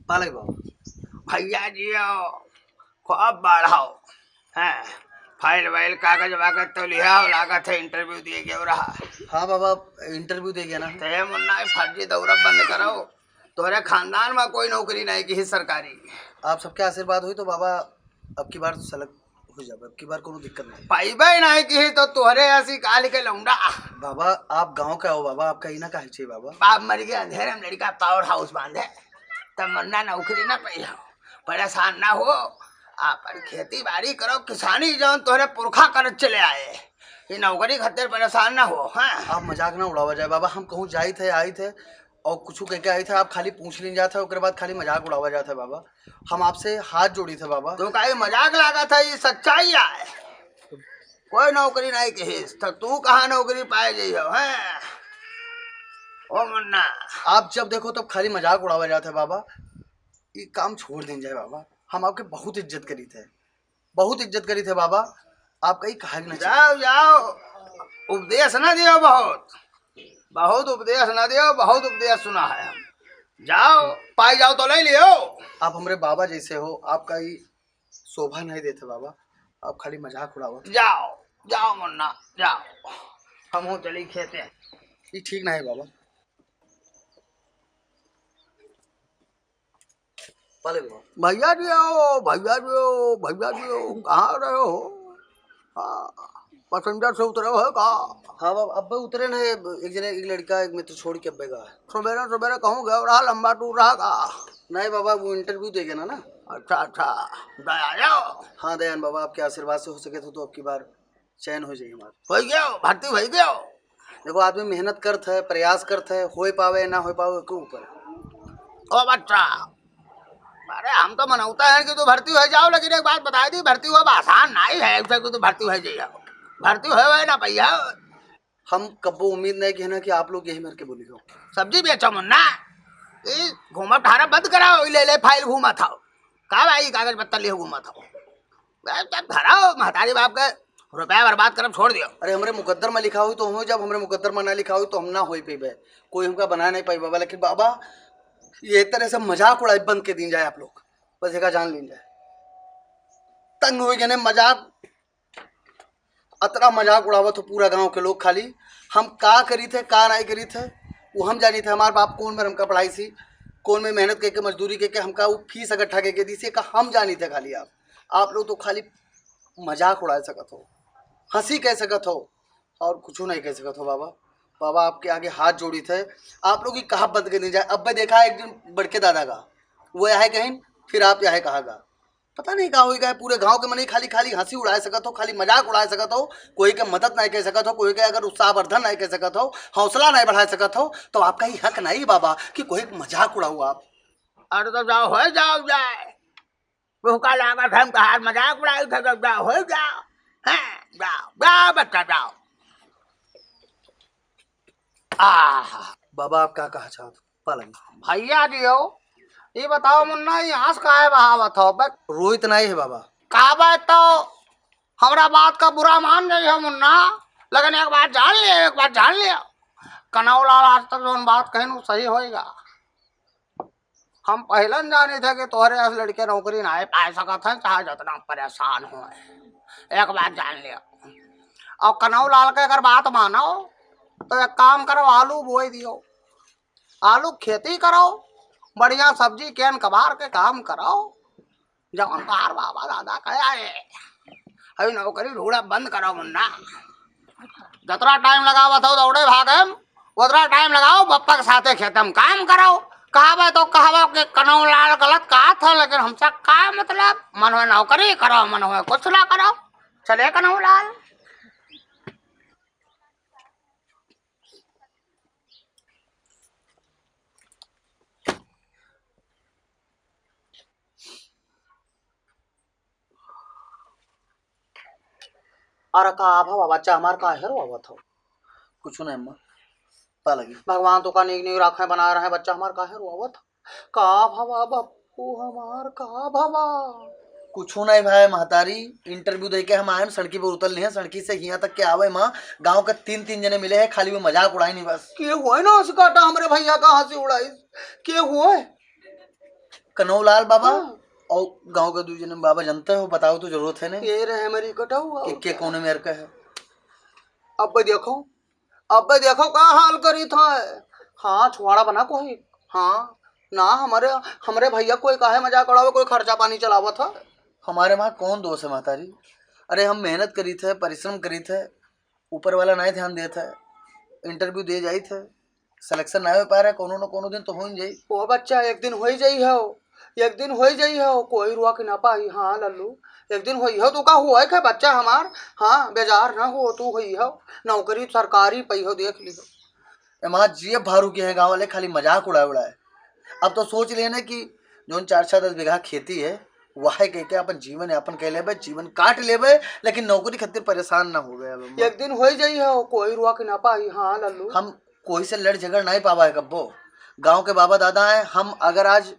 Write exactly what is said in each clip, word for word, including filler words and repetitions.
पालक बाबू। भैया जियो, खूब बढ़ाओ। हैं, फाइल वाइल, कागज वागज तो लियाओ, लागत है इंटरव्यू दिए गयो रहा। हाँ बाबा, इंटरव्यू दे गया ना। ते मुन्ना, ये फर्जी दौरा बंद करो। तोहरे खानदान में कोई नौकरी नहीं की सरकारी। आप सबके आशीर्वाद हुई तो बाबा, अब की बार select हो जाबे, अब की बार कोनो दिक्कत नहीं। पाइबे नहीं की तो तोहरे ऐसी काल के लौंडा। बाबा, आप गाँव के हो बाबा, आपका ही ना काहे चाहिए बाबा। बाप मर गया अंधेरे में, लड़का पावर हाउस बांधे, तब मुन्ना नौकरी ना पाई हो। परेशान ना हो, आपन खेती बाड़ी करो, किसानी जौन तोहरे पुरखा करत चले आए, ये नौकरी खातिर परेशान ना हो। हाँ, आप मजाक ना उड़ावा जाए बाबा, हम कहूँ जाइत है, आइत है और कुछ कह के आइत है, आप खाली पूछ लीन जात है, ओकरे बाद खाली मजाक उड़ावा जात है बाबा। हम आपसे हाथ जोड़ी थे बाबा। तो का ये मजाक लागत है, ये सच्चाई है। कोई नौकरी नहीं कहिस, तो तू कहाँ नौकरी पाए जाइ हो, हैं? ओ मुन्ना। आप जब देखो तब खाली मजाक उड़ावा जात है बाबा, ये काम छोड़ दीन जाए बाबा, हम आपके बहुत इज्जत करी थे, बहुत इज्जत करी थे बाबा, आपका ही कहा ना चाहिए। जाओ, जाओ, उपदेश ना दियो बहुत, बहुत उपदेश ना दियो, बहुत उपदेश सुना है हम। जाओ, पाई जाओ तो ले लियो। आप हमरे बाबा जैसे हो, आपका ही शोभा नहीं देते बाबा, आप खाली मजाक उड़ावत। जाओ, जाओ मुन्ना, जाओ, हम हो चली खेते। ये ठीक नहीं बाबा। पाले बाबा। भैया जियो, भैया जियो, भैया जियो, कहाँ रहे हो? हाँ, पैसेंजर से उतरे हो का? हाँ बाबा, अब उतरे ना, एक जने, एक लड़का, एक मित्र छोड़ के अब गया। सवेरे सवेरे कहूँ गए रहा, लंबा टूर रहा का? नहीं बाबा, वो इंटरव्यू दे गया ना, ना। अच्छा, अच्छा, दया जाओ। हाँ दयान बाबा, आपके आशीर्वाद से हो सके तो, तो अब की बार चयन हो जाई हमार। हो गयो, भर्ती हो गयो। देखो, आदमी मेहनत करत है, प्रयास करत है, होए पावे ना होए पावे, के ऊपर। ओ बच्चा, अरे हम तो मनौता है कि तू भर्ती हो जाओ, लेकिन एक बात बताई दी, भर्ती हो आसान नहीं है, ऐसे कि तू भर्ती हो जाइए। भर्ती हो ना भैया। हम कब्बो उम्मीद नहीं किया ना कि आप लोग यही मर के बोली हो। सब्जी बेचो मुन्ना, ई घूमब ठारब बंद कराओ, ई ले ले फाइल घूमत हो। का भाई कागज पत्तर लिए घूमत हो? बे, जब धराओ, महतारी बाप के रुपया बर्बाद करब छोड़ दियो। अरे, हमरे मुकद्दर में लिखा हुई तो हम, जब हमरे मुकद्दर में ना लिखा हुई तो हम ना होई पइबे, कोई हमका बना नहीं पाई बाबा। लेकिन बाबा, ये तरह से मजाक उड़ाई बंद के दीन जाए आप लोग, बस एका जान लीन जाए। तंग हो गए ने मजाक, अतरा मजाक उड़ावत हो पूरा गांव के लोग खाली। हम का करी थे, का नहीं करी थे, वो हम जानी थे। हमार बाप कौन में हमका पढ़ाई सी, कौन में मेहनत करके, मजदूरी करके हमका वो फीस इकट्ठा करके दी सी, का हम जानी थे खाली। आप, आप लोग तो खाली मजाक उड़ा सकत हो, हंसी कह सकत हो, और कुछ नहीं कह सकत हो बाबा। बाबा आपके आगे हाथ जोड़ी थे, आप लोग ही कहा बंद के दीन जाए। अब मैं देखा एक दिन बड़के दादा का, वो यहाँ कहीं, फिर आप यहाँ कहा गा। पता नहीं का होई गए, पूरे गांव के मनई खाली, खाली हंसी उड़ाए सकत हो, खाली मजाक उड़ाए सकत हो, कोई के मदद नहीं कर सकत हो, कोई के अगर उत्साहवर्धन नहीं कर सकत हो, हौसला नहीं बढ़ा सकत हो, तो आपका ही हक नहीं बाबा कि कोई मजाक उड़ाओ आप। अरे तो जाओ, हो जाओ जाए, भूखा लागत है, हम कहा मजाक उड़ाई थे, तो जाओ, हो जाओ, हैं, जाओ, जाओ बच्चा, जाओ। आह। बाबा, आप का कहा चाहत हो? पालन। भैया जियो, ये बताओ मुन्ना, ये आंस काहे बहावत हो बे? रोइत नहीं है बाबा। का बात तो हमरा बात का बुरा मान जाई हो मुन्ना, लेकिन एक बात जान लियो, एक बात जान लियो, कनौलाल आज तक जौन बात कहिन उ सही होएगा। हम पहिलन जानी थे कि तोहरे अस लड़के नौकरी नाहीं पाए सकत हैं, चाहे जतना परेशान हो। एक बात जान लियो, और कनौलाल के अगर बात मानो तो एक काम करो, आलू बोई दियो, आलू खेती करो, बढ़िया सब्जी केन कबार के काम करो, जवन तोहार बाबा दादा कहे आए। अभी नौकरी ढूंढा बंद करो मुन्ना, जतरा टाइम लगावत हो दौड़े भागे, उतरा टाइम लगाओ बप्पा के साथे खेते में काम करो। कहबे तो कहबो कि कनौलाल गलत कहा था, लेकिन हमसे का मतलब? मन हुए नौकरी करो, मन हुए कुछ ना करो। चले कनौलाल। अरे का भवा बच्चा हमार, काहे रोवत हो? कुछ नहीं अम्मा, पा लगी। भगवान तो का नीक नीक राखे बना रहे, बच्चा हमार काहे रोवत हो? का भवा बप्पू हमार, का भवा? कुछू नहीं भाई महतारी, interview दे के हम आए, सड़की पर उतरली हैं, सड़की से हियाँ तक के आवे माँ, गाँव के तीन तीन जने मिले हैं, खाली वो मजाक उड़ाए नहीं बस। के हुए ना उसका आटा हमरे भैया का हंसी उड़ाई, के हुए? कनौलाल बाबा हाँ। और गाँव के दू जने बाबा जानते हो, बताओ तो जरूरत है नहीं। ये रहे हमारी कटाऊ के, के कौन मेरे का है? अब देखो, अब देखो का हाल करी था। हाँ, छुआड़ा बना कोई। हाँ, ना हमरे, हमरे भैया कोई काहे मजाक उड़ावे, कोई खर्चा पानी चलावत है। हमारे माँ कौन दोष है महतारी? अरे हम मेहनत करी थे, परिश्रम करी थे, ऊपर वाला नहीं ध्यान देत है, interview दे जाई थे, selection ना हो पा रहा है, कोनो न कोनो दिन तो हो ही जाई। ओ बच्चा, एक दिन हो ही जाई हो, एक दिन हो ही जाई हो, कोई रुआ के ना पाई। हाँ लल्लू, एक दिन होई हो, तू का हुआ है बच्चा हमार? हाँ, बेजार ना हो, तू होई हो, नौकरी सरकारी पई हो, देख लियो। ए माँ, जिए भारू के हैं गाँव वाले, खाली मजाक उड़ाए उड़ाए। अब तो सोच लेने कि जौन चार छः दस बीघा खेती है, वह कह के अपन जीवन यापन कर लेबे, जीवन काट लेबे, लेकिन नौकरी खातिर परेशान ना हो गए अब हम। एक दिन हो ही जाई हो, कोई रुआ के ना पाई। हाँ लल्लू, हम कोई से लड़ झगड़ नहीं पावा है कब्बो। गाँव के बाबा दादा हैं, हम अगर आज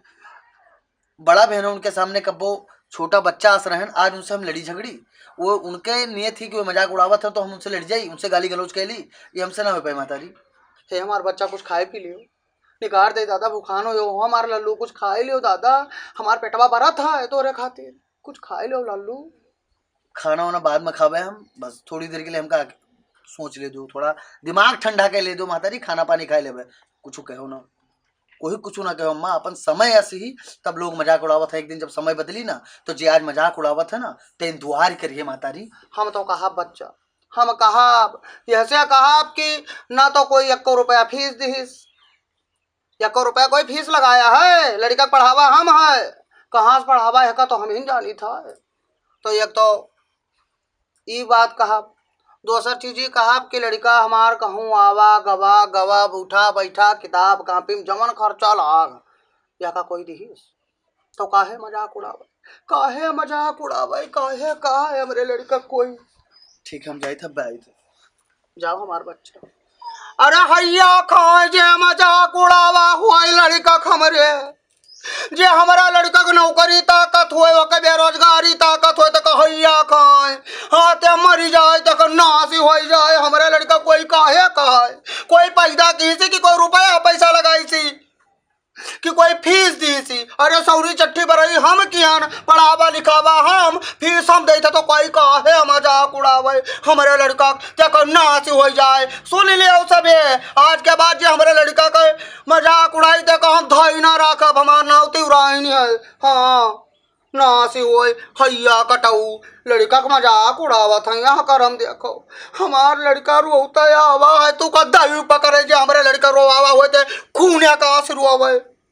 बड़ा बहन है उनके सामने कब्बो छोटा बच्चा आस रहन, आज उनसे हम लड़ी झगड़ी। वो उनके नियत ही कि वो मजाक उड़ावत है तो हम उनसे लड़ जाई, उनसे गाली गलौज कर ली, ये हमसे ना हो पाए महतारी। हे हमार बच्चा, कुछ खाए पी लियो, निकार दे दादा, भुखान हो यो, हमार लल्लू कुछ खाए लियो दादा, हमार पेटवा भरत है तोरे खातिर, कुछ खाए लियो लल्लू। खाना वाना बाद में खाबे हम, बस थोड़ी देर के लिए हमका सोच ले दो, थोड़ा दिमाग ठंडा के ले दो महतारी, खाना पानी खाए लेबे, कुछ कहो ना। कोई कुछ ना कहो अम्मा, अपन समय ऐसे ही तब लोग मजाक उड़ावत है। एक दिन जब समय बदली ना, तो जे आज मजाक उड़ावत है ना, ते इंतजार करिए महतारी। हम तो कहा बच्चा, हम कहा, यह से कहा कि ना तो कोई एको रुपया फीस दिहिस, एको रुपया कोई फीस लगाया है, लड़का पढ़ावा हम है, कहाँ से पढ़ावा है का तो हम ही जानी था। तो एक तो ई बात कहब। दोसर चीज ई कहब कि लड़िका हमार कहूँ आवा, गवा, गवा, उठा, बैठा, किताब, कापी में जवन खर्चा लाग, यका कोई दिहिस? तो काहे मजाक उड़ावे? काहे मजाक उड़ावे? काहे, काहे हमरे लड़िका कोई? ठीक, हम जाइत हब, आइत। जाओ हमार बच्चा। अरे हैया खाए जे मजाक उड़ावा हुआ लड़िका हमरे। जे हमरा लड़िका के नौकरी ताकत होए, ओके बेरोजगारी ताकत होए, त कहैया खाए, हाँ, ते मरी जाए, त नासी होई जाए। हमरा लड़िका कोई काहे खाए? कोई पैदा किहिसी कि कोई रुपया पैसा लगाइसी कि कोई फीस दीसी? अरे सौरी चट्टी बरई हम किहन, पढ़ावा लिखावा हम, फीस हम देइत तो कोई काहे मजाक उड़ावे? हमरा लड़िका ते नासी होई जाए। सुन लियो सबे, आज के बाद जे हमरा लड़िका के मजाक उड़ाई, ते का हम धाई ना राखब, हमार नाव तिउराइन है। हाँ, नासी होई, हैया कटऊ, लड़िका के मजाक उड़ावत है। यहाँ कर हम देखो, हमार लड़िका रोवत आवा है, तू का दही पकड़े जे हमरे लड़िका रोवावा होए, ते खून का आंसू रोवे।